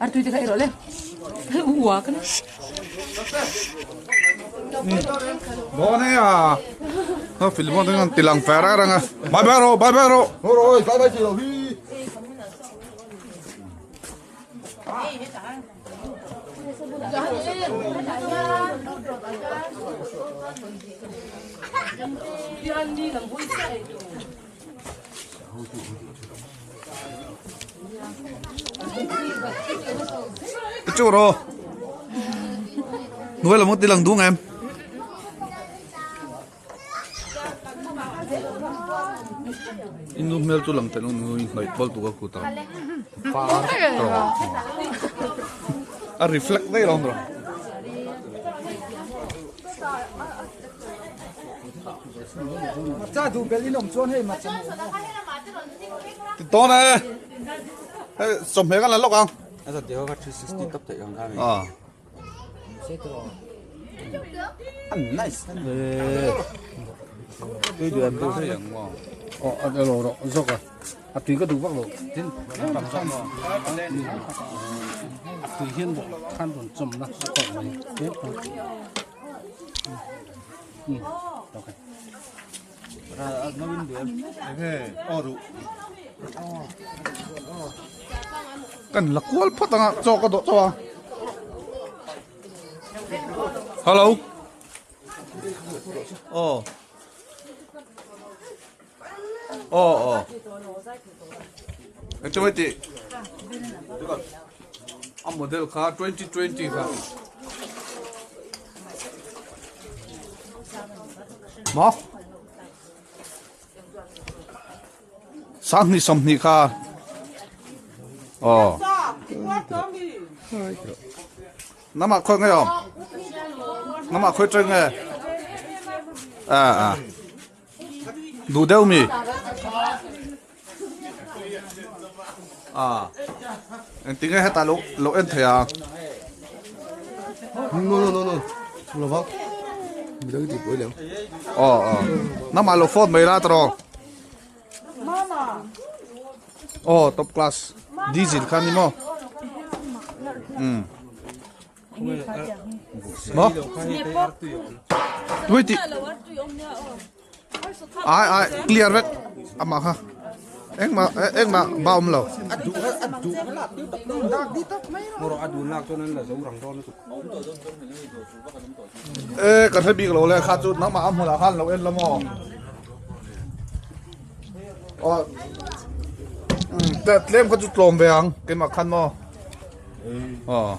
Artui te kha ei rawh le. Ua ka na. Dawn e a. Ha film te ngan tilang fer a ranga. Bye bye ro bye bye ro. Thôi rồi, bye bye chị Lộc Huy. Chu ro. Nuai lam ti lang dung em. Inu hmel chu lang tel nu in hnaih pawlh tuk a kut a par tawh a reflect daih lo ang ti tawn e hei chawhmeh kan la lawk ang a. Kan la kual phawt anga chaw ka dawh chauh a hello aw aw aw engtin mai tih a model kha 2020 kha maw Sanghnih sawmhnih kha aw namah khawi nge awm namah khawi teng nge a a duh deuh mi a engtin nge hetah lo lo en thei ang No no no no lo vang midang tih pawh i lem aw aw namah lo phone mai la tawh aw top class diesel kha ni maw um maw tui tih ai ai clear vek amah kha engmah engmah ba awm lo e ka hre bik lo le kha chu nangmah a hmunah khan lo en la maw aw tlem kha chu tlawm ve ang keimah khan maw aw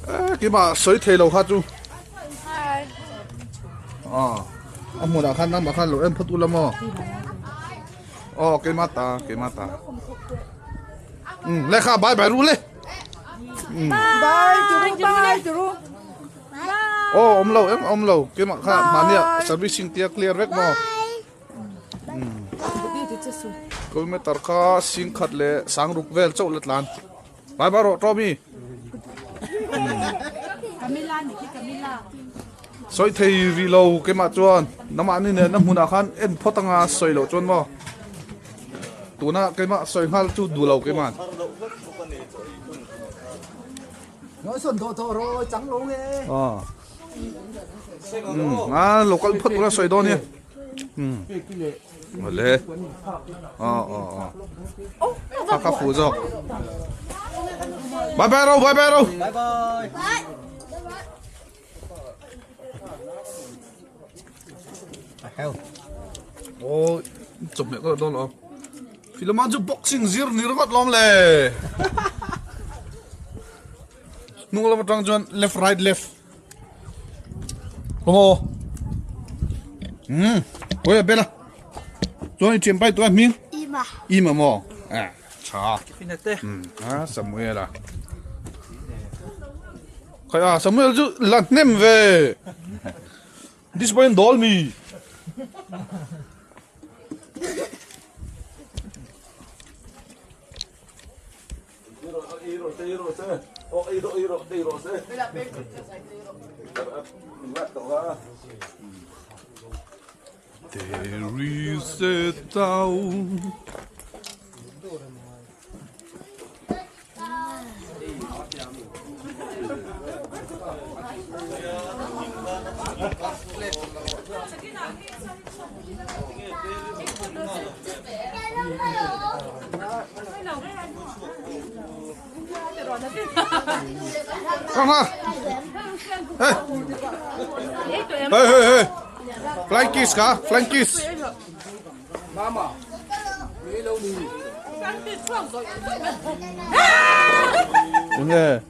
e keimah sawi thei lo kha chu aw a hmunah khan nangmah khan lo en phawt ula maw aw keimah ta keimah ta um lehkha bye bye ru le Bye turu bye turu. Aw awm lo em awm lo keimah kha mahnia servicing tia clear vek maw kilometer kha sing khat leh sang ruk vel chauh la tlan bye bye rawh Tommy sawi thei rih lo keimah chuan namahni nen a hmunah khan en phawt anga sawi loh chuan maw tuna keimah sawi nghal chu duh lo keimah. Nói xuân thọ thọ rồi trắng lố nghe. Ờ. Ừ, à local phất ra soi don nha. Ừ. Ole. Ờ ờ ờ. Kha kha phu zawk. Bye bye ro, bye bye ro. Bye bye. Heo. Ô, chụp mẹ có được đâu Philemon chu boxing zir ni ringawt lawm le. Hnung lam atang chuan left right left. Kawmaw. Hmm. Oi a bela. Chuan i thian pai tu a hming? Ima. Ima maw? Eh, tha. Finate. Hmm, ha Samuel a. Khai a Samuel chu la hnem ve. This boy dol mi. There is a town. Kang ha. Hey. Hey hey hey. Flying kiss kha, flying kiss. Enge.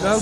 Ka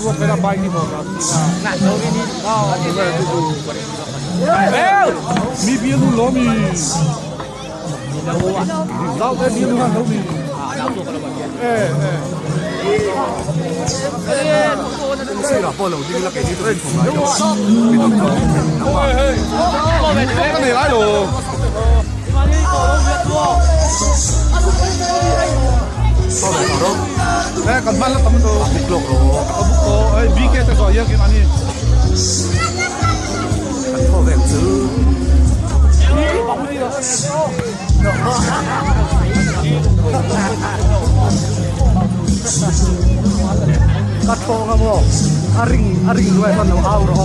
thawng a maw a ring a ring luai hman lo au rawh aw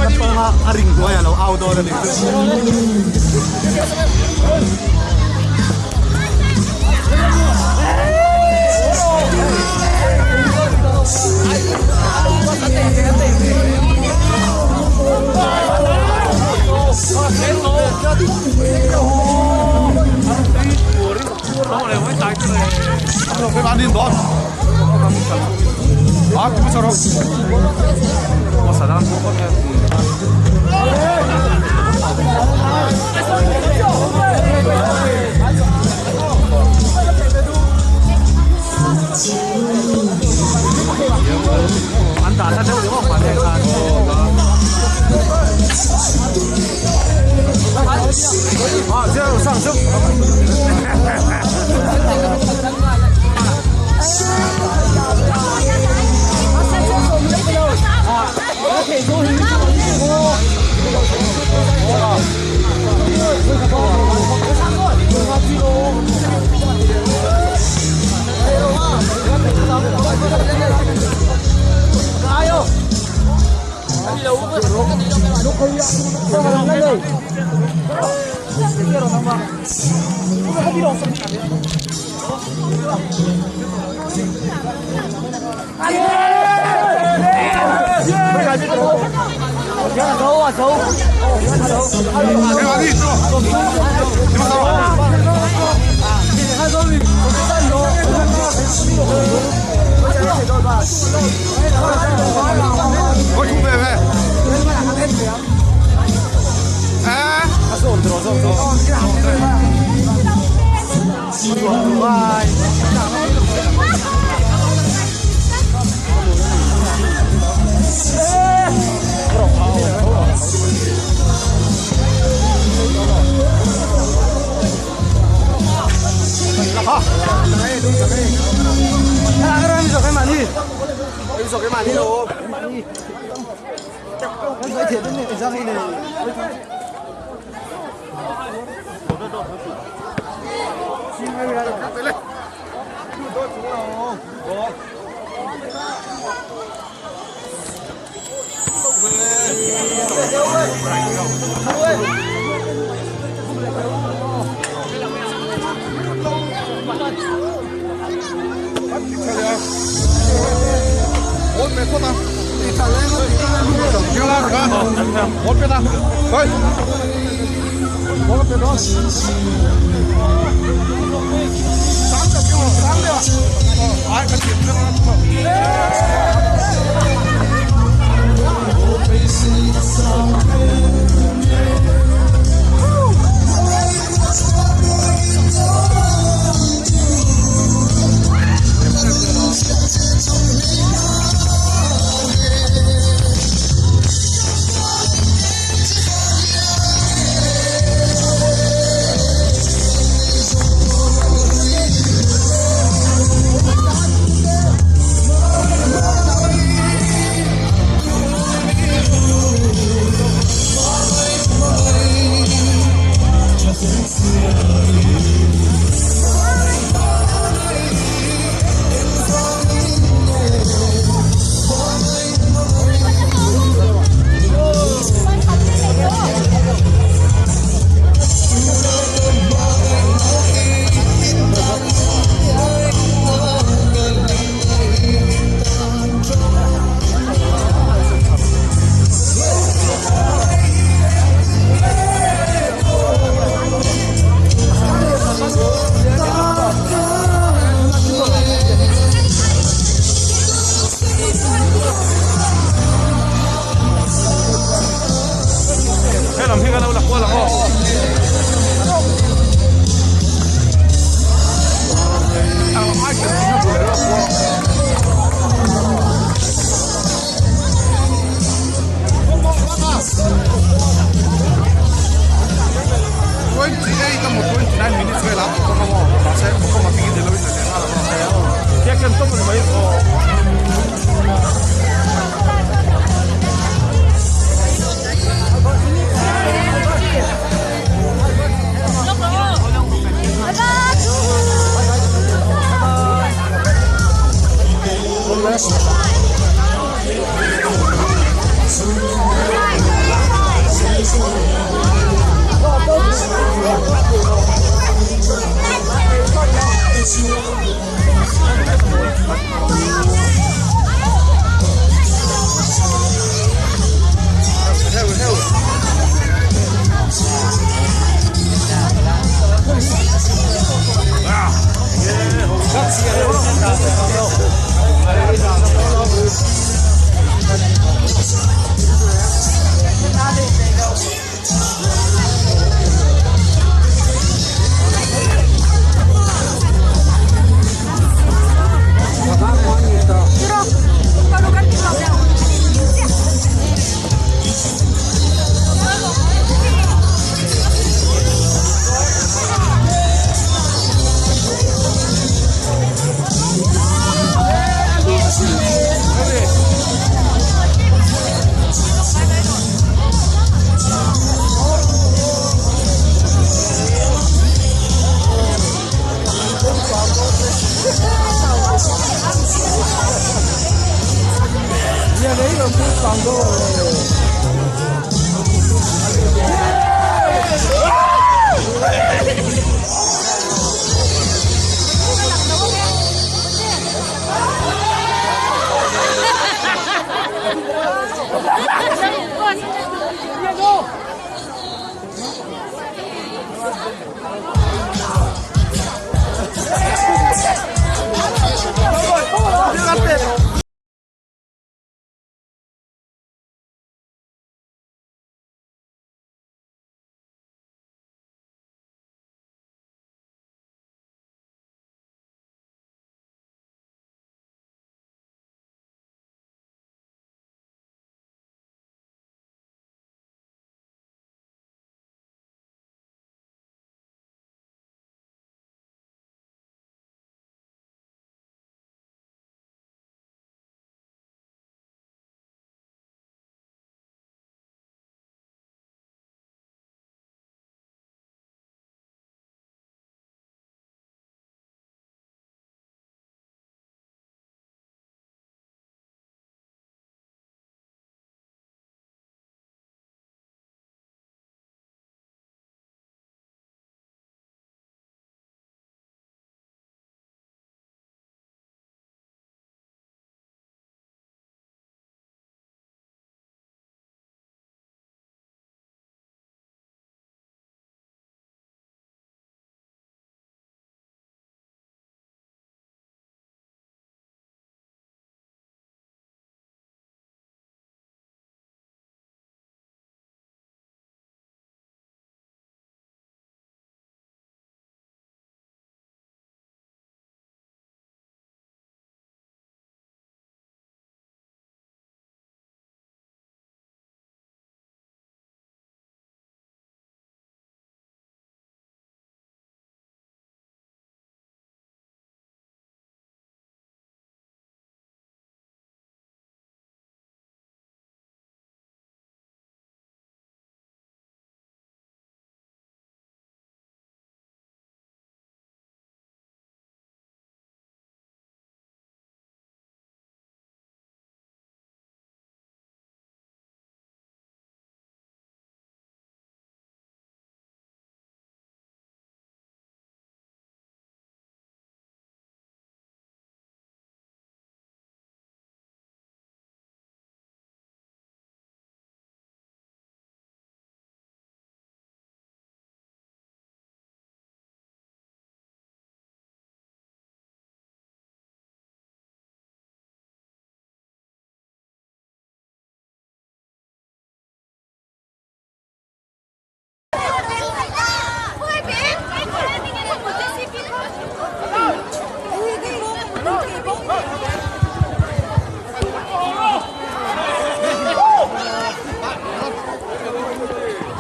ka thawng a a ring luai a lo au dawn a nih chu.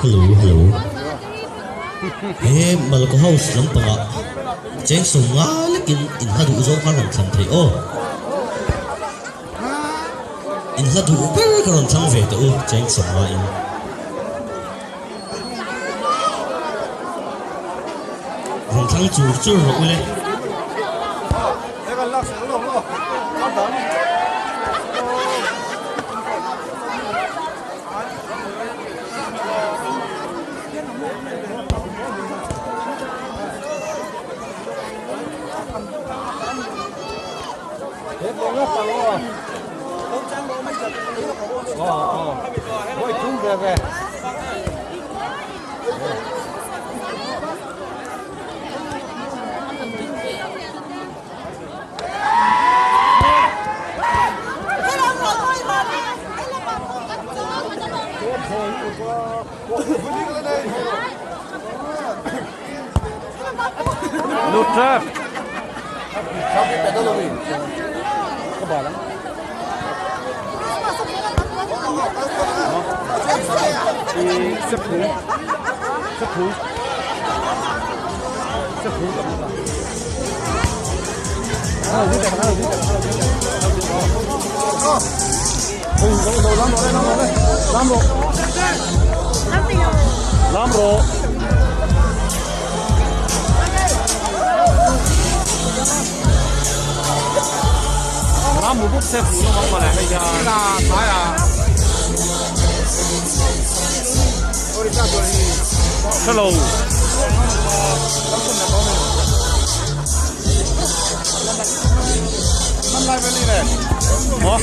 Hello hello he Malko house lampangah cheng sawm nga lekin in hla duh zawng kha rawn thlang thei aw in hla duh ber kha rawn thlang ve teh u cheng sawm nga in. Rawn thlang chur chur rawh ule. Lut trap. Lam rawh. Lam mu bawk se hmuh nawm ang mawle hei hian. Hrelo. Maw?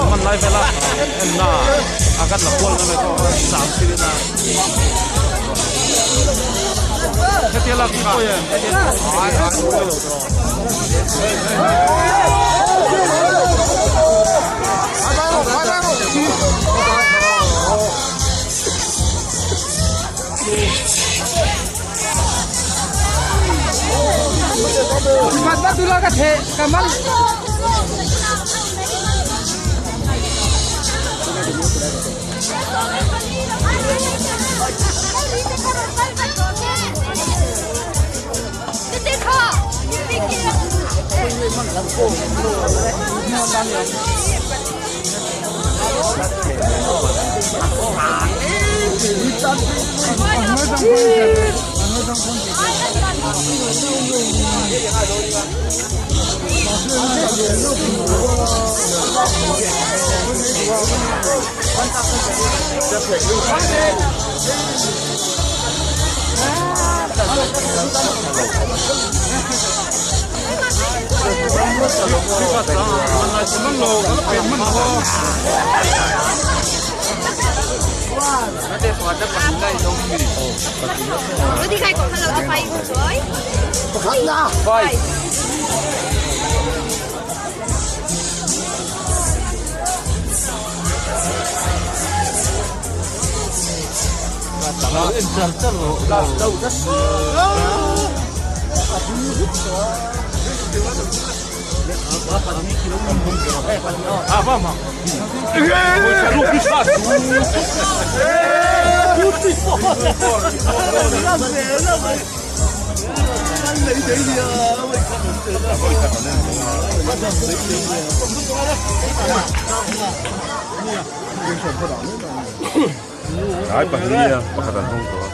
Man lai vela en na a kan la kual na mai pawh sang thil in a hetia lak hi pawi em Ai pahnih a pakhat an hawng tawh a.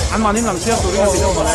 An mahni lang chiang turin a ti deuh mawle.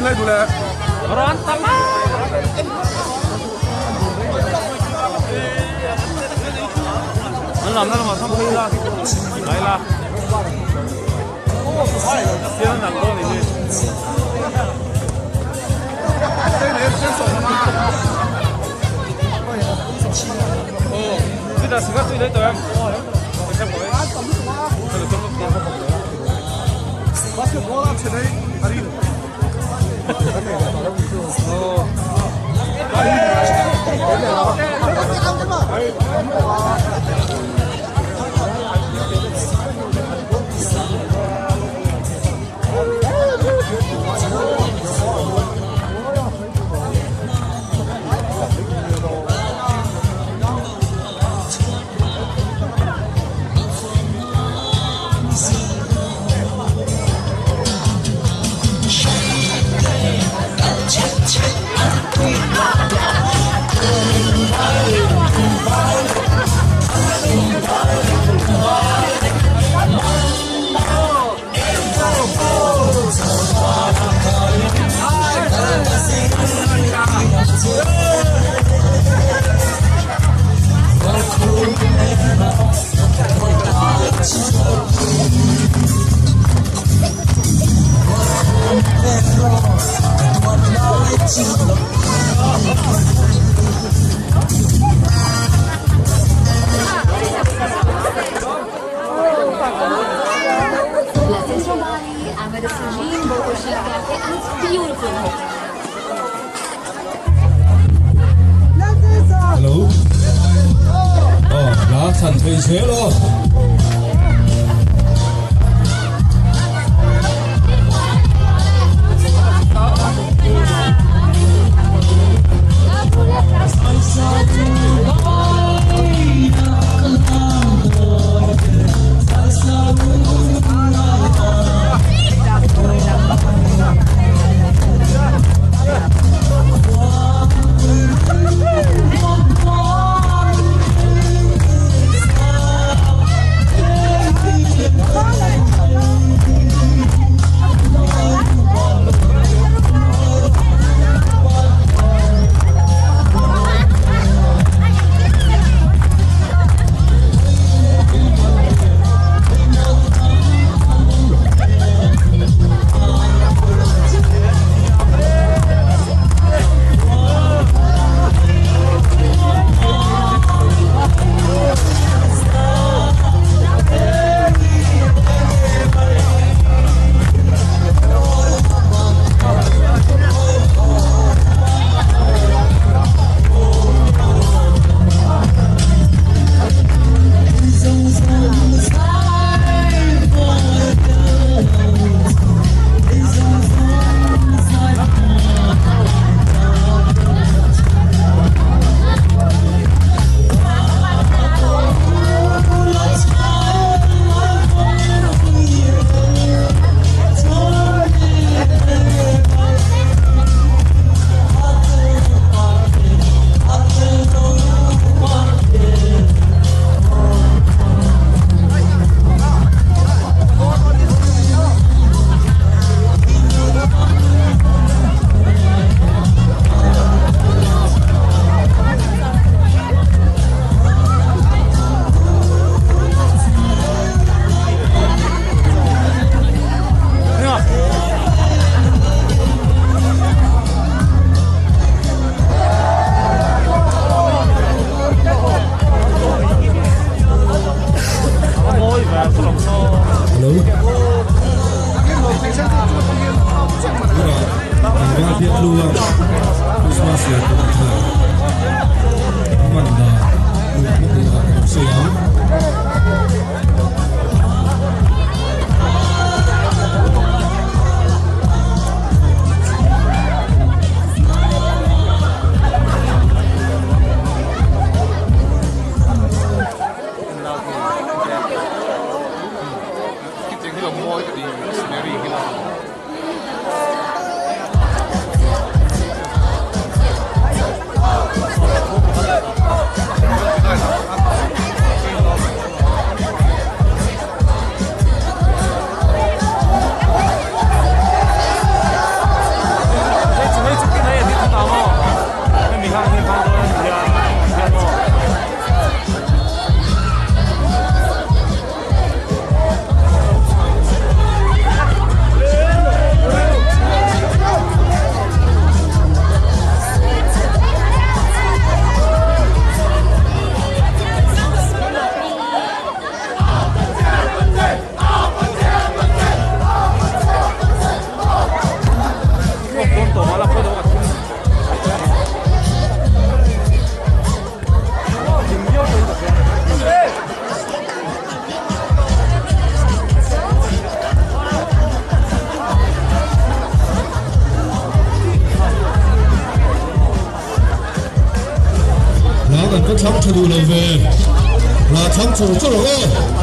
lai duh le. Rawn tam a. An lam na lamah sawn phei la, ngai la. Sian an dawn ni hi. Hello. Aw, hla thlan thei zel aw. Hello. Tunah kan val piah tlu a Christmas leh kum thar hman dan luh na tur ah kan sawi ang. Kan va thlang tha duh lo ve. La thlang chur chur ang aw.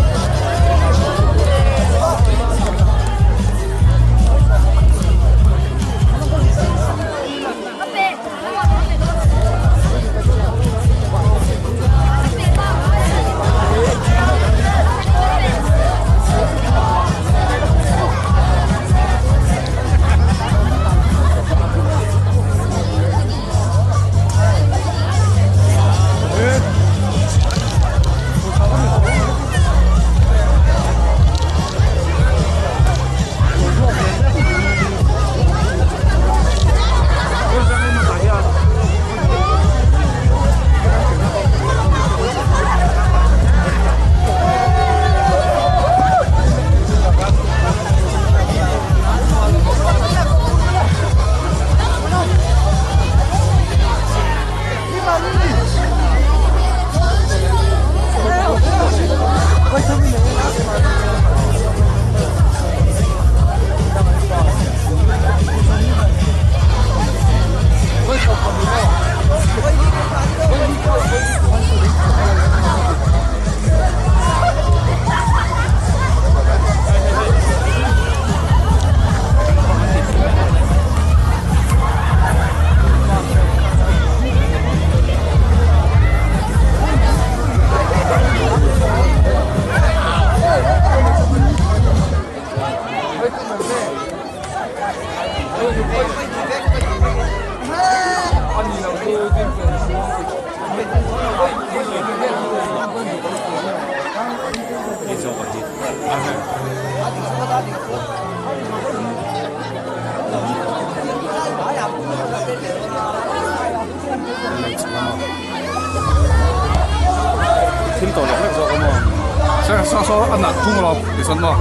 Thim tawh lek lek zawk a maw? Saw saw a nalh thung lo ti sawn maw?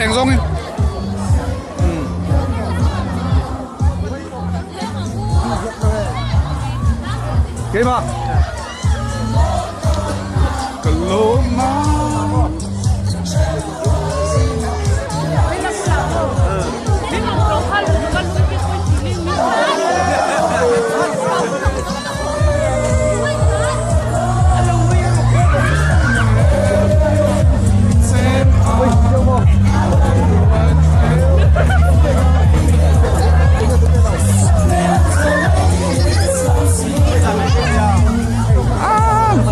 Eng zawng in Keimah Ka lawm a.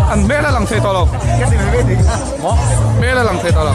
An hmel a lang thei tawh lo. Hmel a lang thei tawh lo.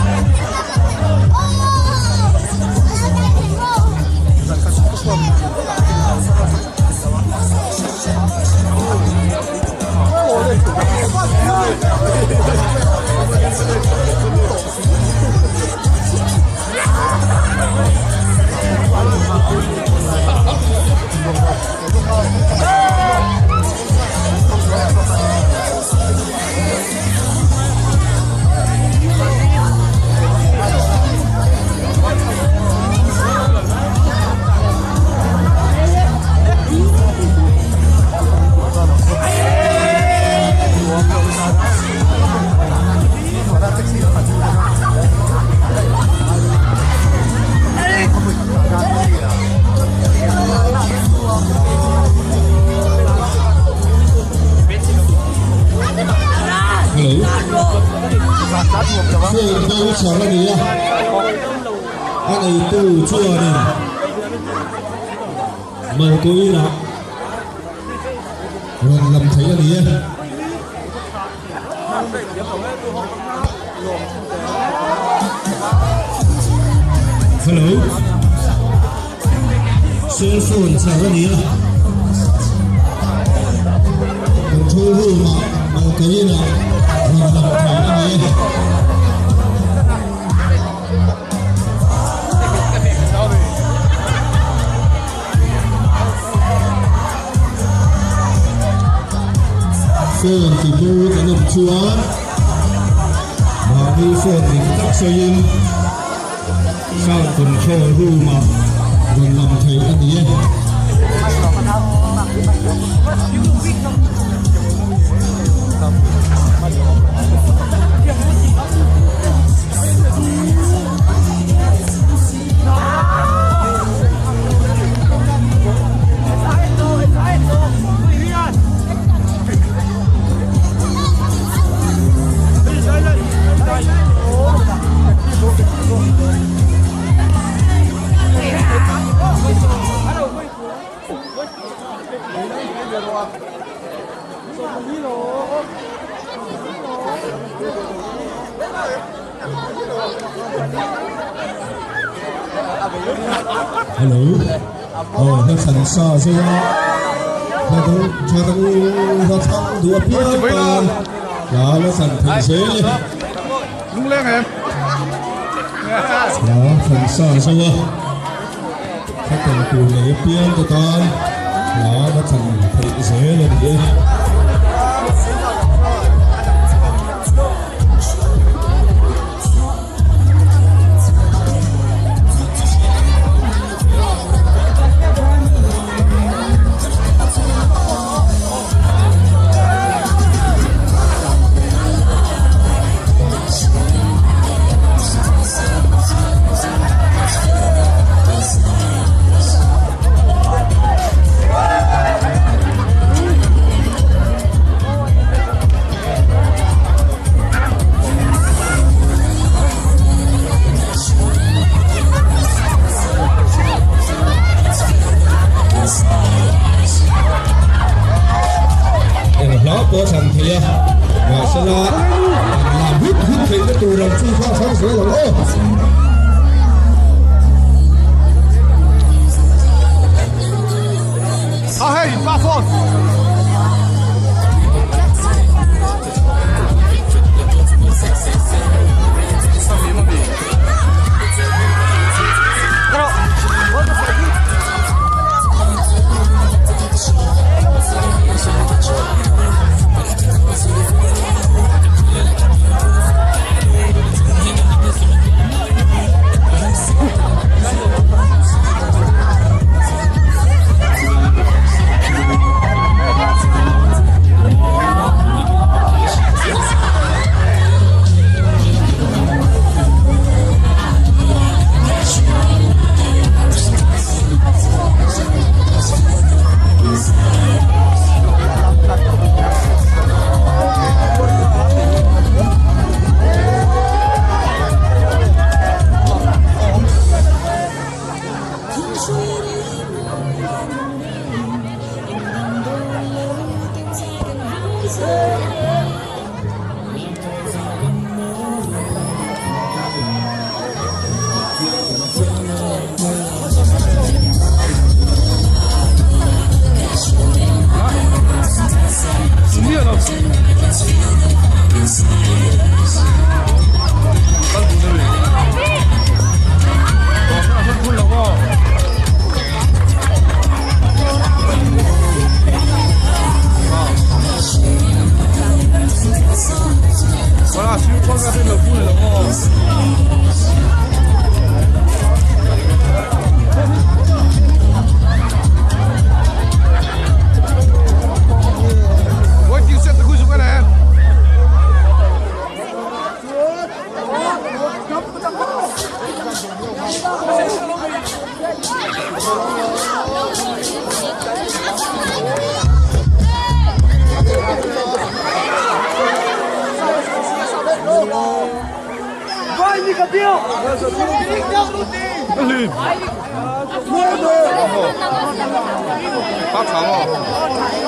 Phone bo chhar a ni a, a neitu chuanin Malkuinah rawn lam theih a ni e. Hello. Cell phone chhar a ni a. Control room ah Malkuin ah rawn lam theih a ni e. Phone ti bo kan awm chuan mahni phone dik tak sawiin sound control room ah rawn lam theih a ni e. Hello aw hla thlan sa zo a hla dang tha dang hla thlang duh apiang tan hla la thlan thei zel e. Hla thlan sa zo a hla tel tur nei apiang te tan hla la thlan theih zel a ni e. Eng hla pawh a thlan thei a, mahsela an lam hut hut theihna tur ang chi kha a thlang zel ang aw. A hei, pa phone. 发长哦。